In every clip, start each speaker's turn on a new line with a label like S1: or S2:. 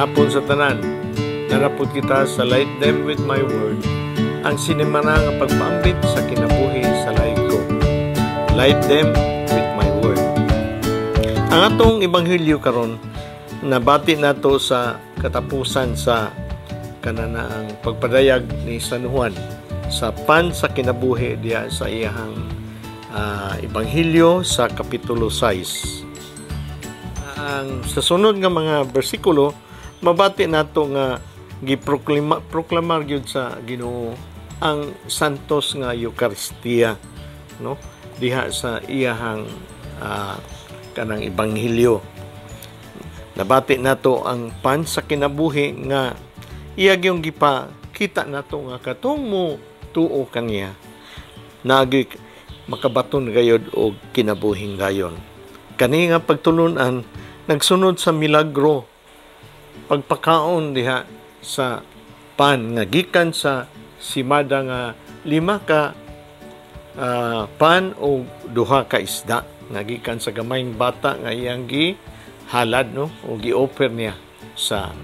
S1: Hapon sa tanan. Naa pod kita sa Light Them With My Word, ang sinimana nga pagpaambit sa kinabuhi sa laiko. Light Them With My Word. Ang atong ebanghelyo karon, nabati nato sa katapusan sa kananaang pagpadayag ni San Juan sa pan sa kinabuhi diha sa iyahang ebanghelyo sa kapitulo 6. Ang sa sunod nga mga bersikulo, mabati nato nga giproklama proklamar gyud sa Ginoo ang santos nga Eukaristiya, no, diha sa iyahang kanang ebanghelyo. Nabati nato ang pan sa kinabuhi nga iya gyung gipakita nato nga katong mo tuo kaniya nagi makabaton gayod og kinabuhing dayon. Kani nga pagtulunan nagsunod sa milagro, pagpakaon diha sa pan nga gikan sa simada nga lima ka pan o duha ka isda nga gikan sa gamayng bata nga iyang gihalad, no, o gi-offer niya sa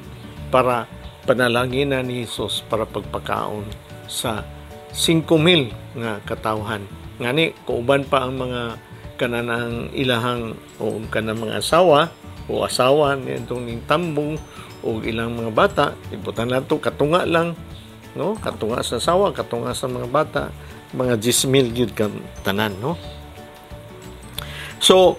S1: para panalanginan ni Jesus para pagpakaon sa 5,000 nga katawhan. Ngani kauban pa ang mga kananang ilahang o kanang mga asawa o asawa niadtong ning tambong o ilang mga bata. Ibutan nato katunga lang, no, katunga sa asawa, katunga sa mga bata, mga 10,000 gyud ka tanan, no? So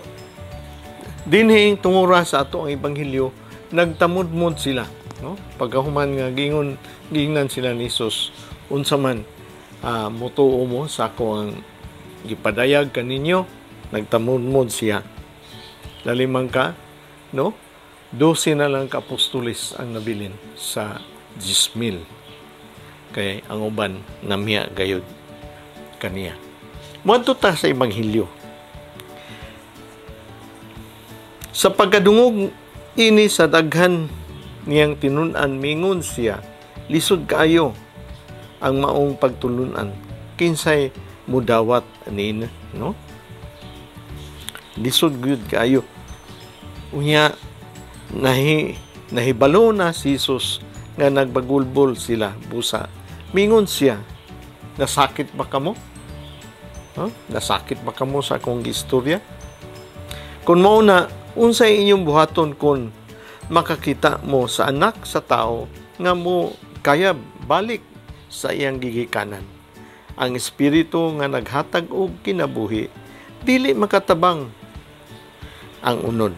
S1: dinhi tungura sa ato ang ebanghelyo, nagtamudmod sila, no, pagkahuman nga giingon giingnan sila ni Jesus, "Unsa man, mutuo mo sa ako ang gipadayag kaninyo?" Nagtamudmod siya. Lalimang ka, no, 12 na lang ka apostoles ang nabilin sa 10,000 kay ang uban namiya gayud kaniya. Moadto ta sa ebanghelyo. Sa pagkadungog ini sa daghan niyang tinun-an, mingon siya, "Lisod kaayo ang maong pagtulunan. Kinsay mudawat anin?" No, lisod gyud kaayo. Unya nahibalo na si Jesus nga nagbagulbol sila busa. Mingon siya, "Nasakit ba kamo? Huh? Nasakit ba kamo sa akong istorya? Kung mao na, unsay inyong buhaton kung makakita mo sa Anak sa Tao nga mo kaya balik sa iyang gigikanan? Ang espiritu nga naghatag og kinabuhi dili makatabang ang unod.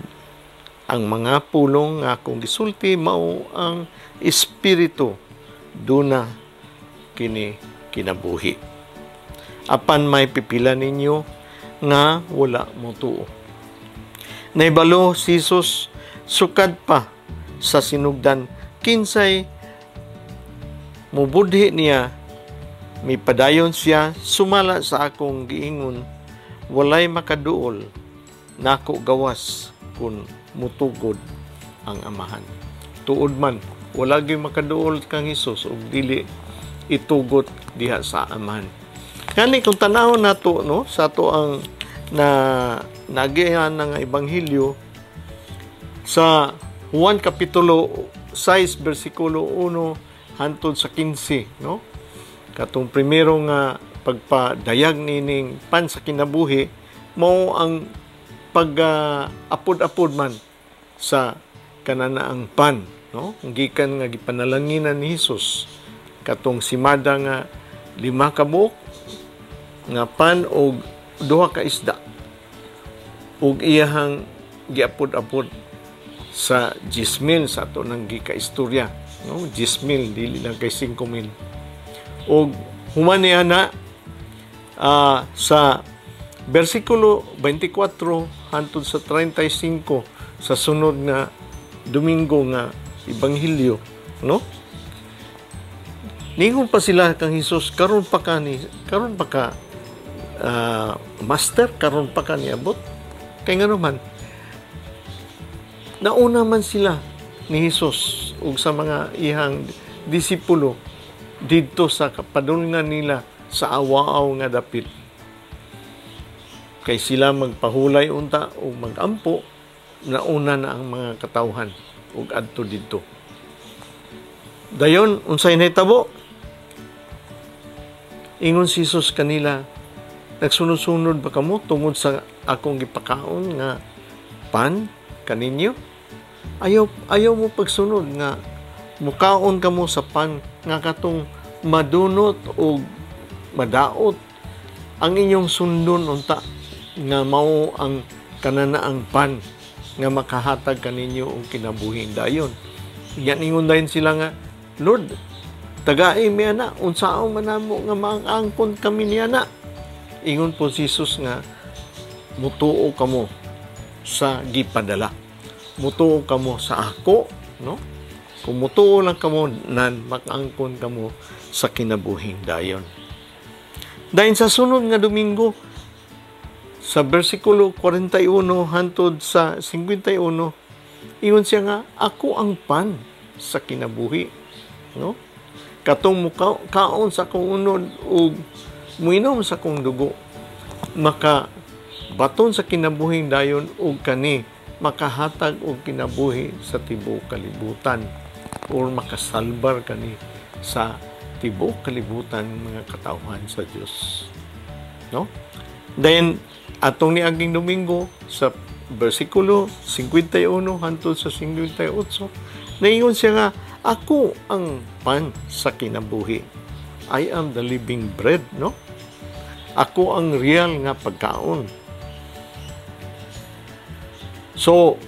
S1: Ang mga pulong nga akong gisulti mao ang espiritu, duna kini kinabuhi. Apan may pipila ninyo nga wala motuo." Naibalo si Jesus sukad pa sa sinugdan kinsay mubudhi niya. Mipadayon siya, "Sumala sa akong giingon, walay makaduol nako gawas kun mutugod ang Amahan." Tuod man, wala gyud makaduol kang Hesus ug dili itugot diha sa Amahan. Kani kung tanawon nato, no, sa ato ang na nagihan ng ebanghelyo sa Juan kapitulo 6 bersikulo 1 hantod sa 15, no, katong primero nga pagpadayag nining pan sa kinabuhi mao ang pag apod-apod man sa kananaang pan, no, gikan nga gipanalanginan ni Hesus katong simada nga lima ka buok nga pan og duha ka isda ug iyahang giapod-apod sa 10,000 sa ato nang gikaistorya, no, 10,000, dili lang kay 5,000. Ug human niya na sa bersikulo 24 hantod sa 35 sa sunod nga Domingo nga ebanghelyo, no, ningon pa sila kang Hesus, "Karon pa ka, master, karon pa ka niabot?" Kay ngano man, nauna man sila ni Hesus ug sa mga ihang disipulo didto sa kapadulngan nila sa awaaw nga dapit. Kay sila magpahulay unta o magampo, nauna na ang mga katawhan ug adto didto. Dayon, unsay nahitabo? Ingon si Jesus kanila, "Nagsunod-sunod ba kamo tungod sa akong gipakaon nga pan kaninyo? Ayaw ayaw mo pagsunod nga mukaon kamo sa pan nga katong madunot o madaot. Ang inyong sundon unta nga mao ang kananaang pan nga makahatag kaninyo og kinabuhing dayon." Yan, ingon dayon sila nga, "Lord, tagai mi ana, unsaon man namo nga maangkon kami niana?" Ingon po si Jesus nga, "Mutuo kamo sa gipadala. Mutuo kamo sa ako, no? Kung mutuo lang kamo nan, makaangkon kamo sa kinabuhing dayon." Dayon sa sunod nga Domingo, sa versikulo 41 hantod sa 51, ingon siya nga, "Ako ang pan sa kinabuhi." No? "Katong mukaon sa akong unod ug muinom sa akong dugo, maka baton sa kinabuhing dayon ug kani makahatag og kinabuhi sa tibuok kalibutan or makasalbar kani sa tibuok kalibutan, mga katawhan sa Dios." No? Then atong niaging Domingo, sa versikulo 51 hantod sa 58, naingon siya nga, "Ako ang pan sa kinabuhi. I am the living bread," no? Ako ang real nga pagkaon. So,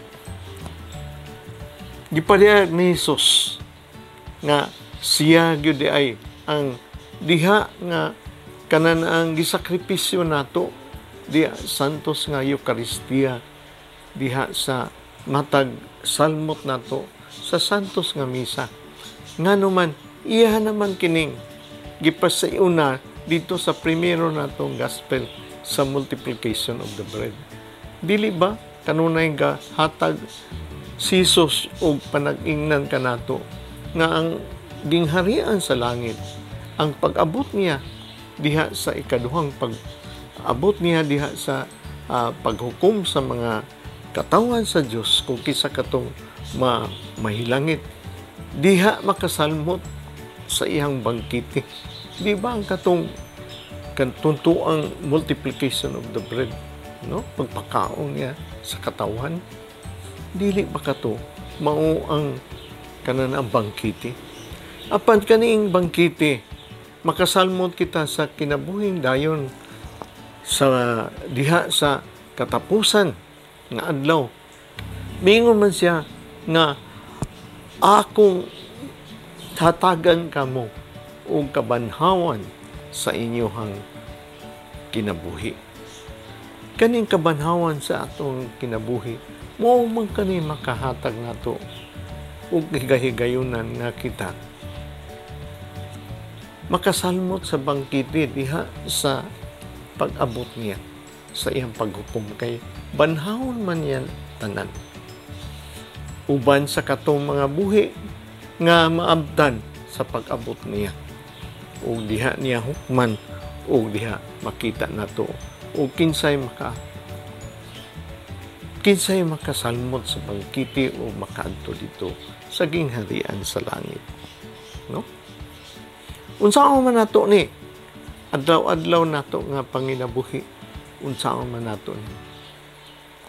S1: gipadayag ni Jesus nga siya gyud ay ang diha nga kanan ang gisakripisyo nato diha santos nga Eukaristiya, diha sa matag salmot nato sa santos nga misa. Ngano man iya naman kining gipasayuna dito sa primero natong gospel sa multiplication of the bread? Dili ba kanunay ga hatag si Jesus og panag-ingnan kanato nga ang gingharian sa langit, ang pag-abot niya diha sa ikaduhang pag-abot niya diha sa paghukom sa mga katawan sa Dios kung kinsa katong mahilangit diha makasalmot sa iyang bangkete? Di ba ang katong ang multiplication of the bread, no, pagpakaon niya sa katawan, dili ba kato mao ang kanan ang bangkete? Apan kaning bangkete, makasalmot kita sa kinabuhing dayon sa diha sa katapusan nga adlaw. Mingon man siya nga, "Akong hatagan kamo og kabanhawan sa inyong kinabuhi." Kaning kabanhawan sa atong kinabuhi, mao man kani makahatag nato og higahigayunan nga kita makasalmot sa bangkete diha sa pag-abot niya sa iyang paghukom, kay banhawon man yan tanan uban sa katong mga buhi nga maabdan sa pag-abot niya ug diha niya hukman ug diha makita nato ug kinsay makasalmot sa bangkete o makaadto dito sa gingharian sa langit, no? Unsaon man nato ni adlaw-adlaw nato nga panginabuhi? Unsaon man nato ni?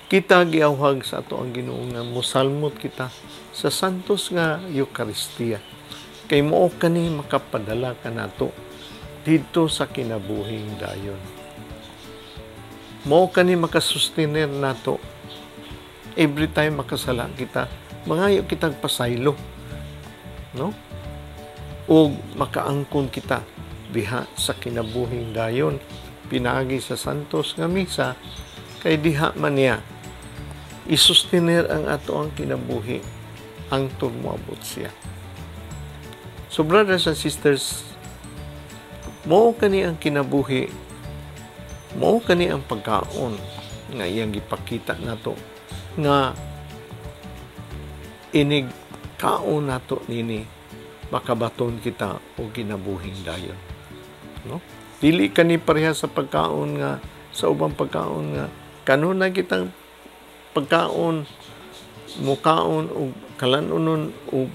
S1: Kita giawhag sa ato ang Ginoo nga musalmot kita sa santos nga Eukaristiya kay mao kani makapadala kanato didto sa kinabuhing dayon. Mao kani makasustener nato every time makasala kita, mangayo kitag pasaylo, no, ug makaangkon kita diha sa kinabuhing dayon pinaagi sa santos nga misa, kay diha man niya isustener ang ato ang kinabuhi hangtod moabot siya. So brothers and sisters, mao kani ang kinabuhi, mao kani ang pagkaon nga iyang gipakita nato nga inig kaon nato nini, makabaton kita og kinabuhing dayon. No? Dili kani pareha sa pagkaon nga sa ubang pagkaon nga kanunay kitang pagkaon, mukaon og kalanunon og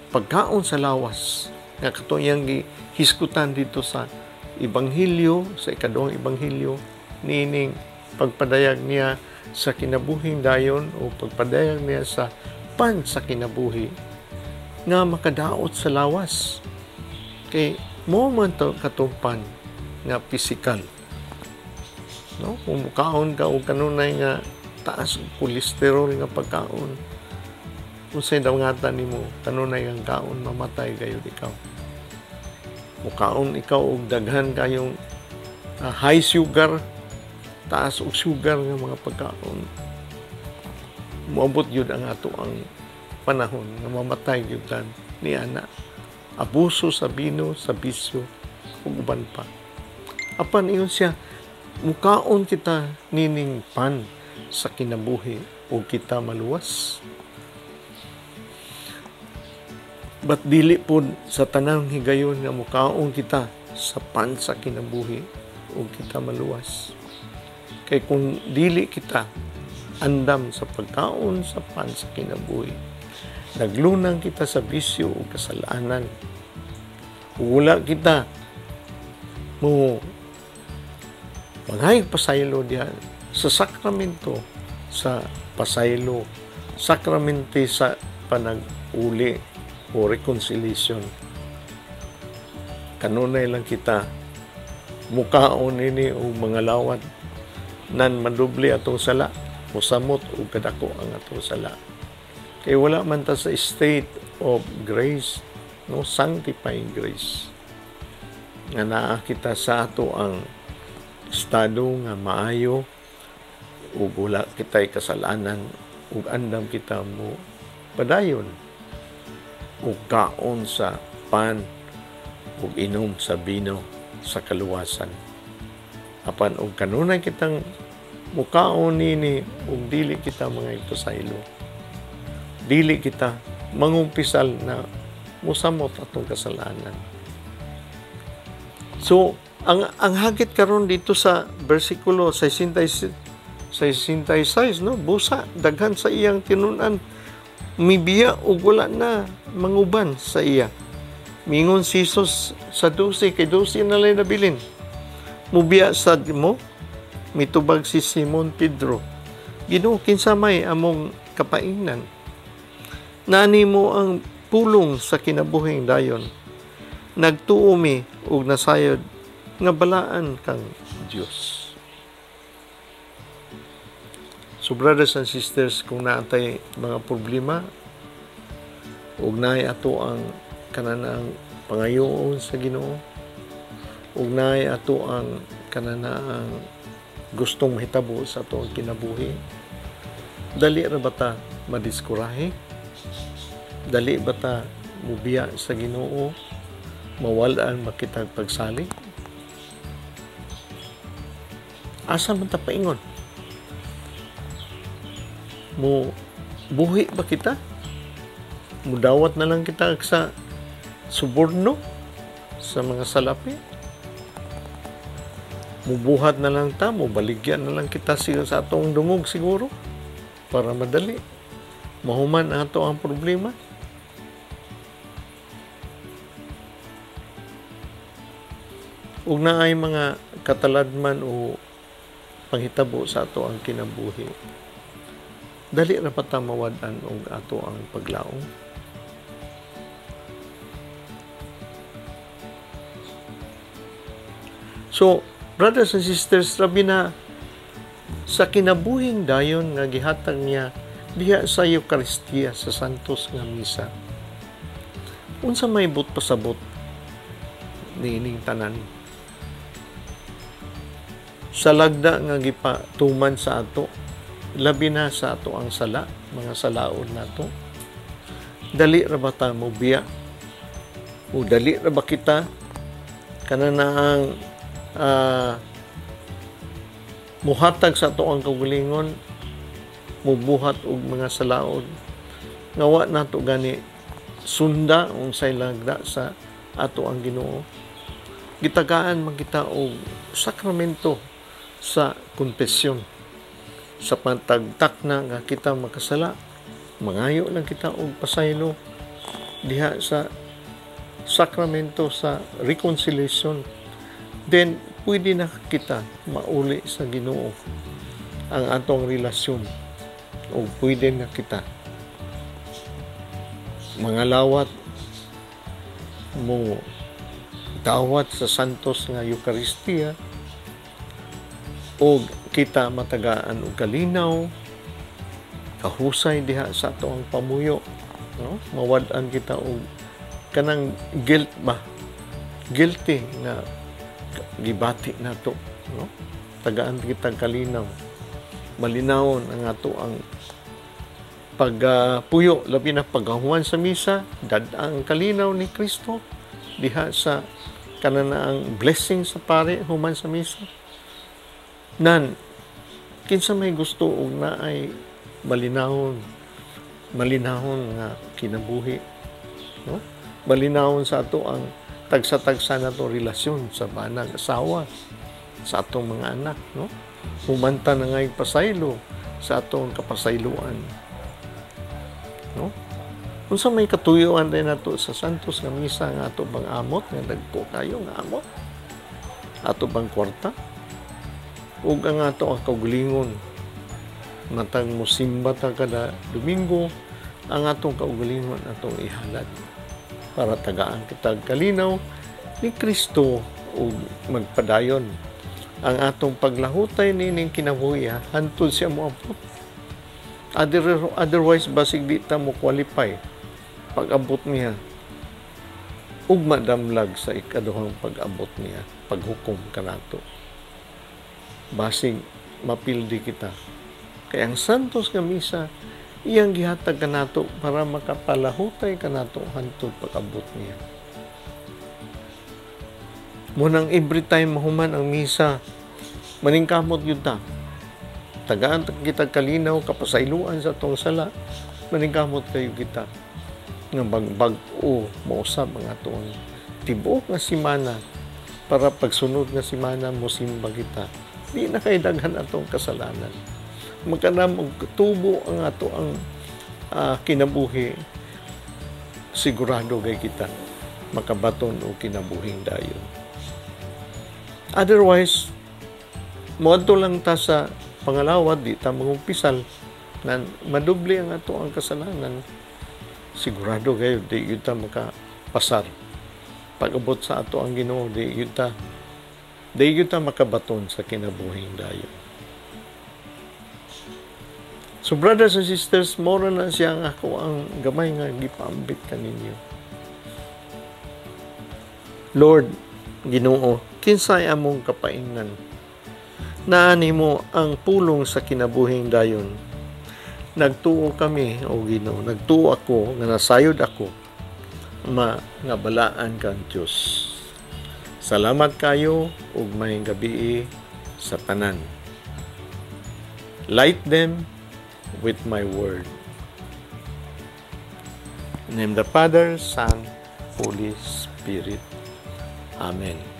S1: pagkaon sa lawas nga katong iyang gihisgutan dito sa ebanghelyo, sa ikaduhang ebanghelyo, niining pagpadayag niya sa kinabuhing dayon o pagpadayag niya sa pan sa kinabuhi nga makadaot sa lawas. Kay mo man to katong pan nga pisikal, no? Kung mukaon ka og kanunay nga taas og kolesterol nga pagkaon, unsay dawngatan nimo kanunay ang kaon, mamatay gayud ikaw. Mukaon ikaw og daghan kayong high sugar, taas og sugar nga mga pagkaon, moabot gyud ang ato ang panahon nga mamatay gyud tan ni ana. Abuso sa bino, sa bisyo ug uban pa. Apan ingon siya, mukaon kita nining pan sa kinabuhi ug kita maluwas. But dili pod sa tanang higayon nga mukaon kita sa pan sa kinabuhi ug kita maluwas. Kay kung dili kita andam sa pagkaon sa pan sa kinabuhi, naglunang kita sa bisyo o kasalanan. Wala kita mo mangayog pasaylo diha sa sakramento sa pasaylo, sakramente sa panag-uli o reconciliation. Kanunay lang kita mukaon ini o mga lawat nan madubli atong sala, musamot o kadako ang atong sala. Kay wala man ta sa state of grace, no, sanctifying grace. Nga naa kita sa ato ang estado nga maayo ug wala kita'y kasalanan ug andam kita mo padayon ug kaon sa pan ug inom sa bino sa kaluwasan. Apan og kanunay kitang mukaon nini ug dili kita mga ipasaylo, dili kita mangumpisal na musamot atong kasalanan. So, ang hagit karon dito sa bersikulo 66, no, busa daghan sa iyang tinun-an, mibiya ug wala na manguban sa iya. Mingon si Jesus sa 12, kay 12 na lang nabilin. Mubiya sad mo, mitubag si Simon Pedro, Ginoo, kinsa may among kapaingnan? Nani mo ang pulong sa kinabuhing dayon. Nagtuo mi ug nasayod nga balaan kang Dios. So brothers and sisters, kung naatay mga problema ug naay ato ang kananaang pangayoon sa Ginoo, ug naay ato ang kananaang gustong mahitabo sa ato ang kinabuhi, dali ra ba ta madiskurahe? Dali ba ta mubiya sa Ginoo? Mawalaan makitag pagsalig? Asa man ta paingon? Mo buhi ba kita? Mudawat na lang kita sa suborno, sa mga salapi? Mubuhat na lang ta, mubaligyan na lang kita sa atong dungog siguro para madali mahuman ang ato ang problema. Ug naay mga kataladman o panghitabo sa ato ang kinabuhi, dali ra pa ta mawad-an og ato ang paglaom. So, brothers and sisters, labi na sa kinabuhing dayon nga gihatag niya diha sa Eucharistia, sa Santos nga Misa. Unsa may but pasabot niining tanan? Sa lagda nga gipatuman sa ato, labi na sa ato ang sala, mga salaon nato. Dali ra ba ta mobiya? O dali ra ba kita kananaang muhatag sa ato ang kaugalingon, mubuhat og mga salaon nga wa nato gani sunda unsay lagda sa ato ang Ginoo? Gitagaan man kita og sakramento sa konfesyon. Sa pantagtak na nga kita makasala, mangayo lang kita og pasaylo, diha sa sakramento sa reconciliation, then pwede na kita mauli sa Ginoo ang atong relasyon o pwede na kita mga lawat mo dawat sa Santos nga Eucharistia o kita matagaan og kalinaw, kahusay diha sa ato ang pamuyo, no? Mawad-an kita og kanang guilt ba, guilty nga gibati nato, no? Tagaan kita kalinaw, malinawon ang ato ang pagpuyo, labi na paghuman sa misa, dad ang kalinaw ni Kristo diha sa kanana ang blessing sa pare human sa misa. Nan kinsa may gusto og naay malinahon, malinahon nga kinabuhi, no? Malinahon sa ato ang tagsa-tagsa nato relasyon sa banag asawa, sa atong mga anak, no? Humanta na ngay pasaylo sa atong kapasayloan, no? Unsa may katuyuan din nato sa Santos nga misa nga ato bang amot nga dagko kayo nga amot, ato bang kwarta ug ang ato ang kaugalingon matag mosimba ta kada Domingo, ang atong kaugalingon atong ihalad para tagaan kita kalinaw ni Kristo ug magpadayon ang atong paglahutay nining kinabuhi hantod siya moabot. Otherwise, basig di ta mo qualify pag-abot niya ug madamlag sa ikaduhang pag-abot niya, paghukom kanato. Basig mapildi kita. Kaya ang Santos nga Misa iyang gihatag kanato para makapalahutay kanato hantod pag-abot niya. Munang every time mahuman ang misa, maningkamot yun ta. Tagaan kita kalinaw, kapasayloan sa atong sala, maningkamot kayo kita nga bag-o mausab ang atong tibuok nga simana para pagsunod nga simana mosimba kita. Di na kay daghan atong kasalanan. Magkanam og tubo ang ato ang kinabuhi, sigurado kay kita makabaton og kinabuhing dayon. Otherwise, moadto lang ta sa pangalawat, di ta mangumpisal, na madubli ang ato ang kasalanan, sigurado kayo, di yun ta makapasar. Pag-abot sa ato ang Ginoo, di yun ta makabaton sa kinabuhing dayon. So brothers and sisters, mora na siya ang ako ang gamay nga gipaambit kaninyo. Lord, Ginoo, kinsay among kapaingnan? Naa nimo ang pulong sa kinabuhing dayon. Nagtuo kami, o Ginoo, nagtuo ako nga nasayod ako ma nga balaan kang Dios. Salamat kayo ug maayong gabii sa tanan. Light them with my word. In the name of the Father, Son, Holy Spirit. Amen.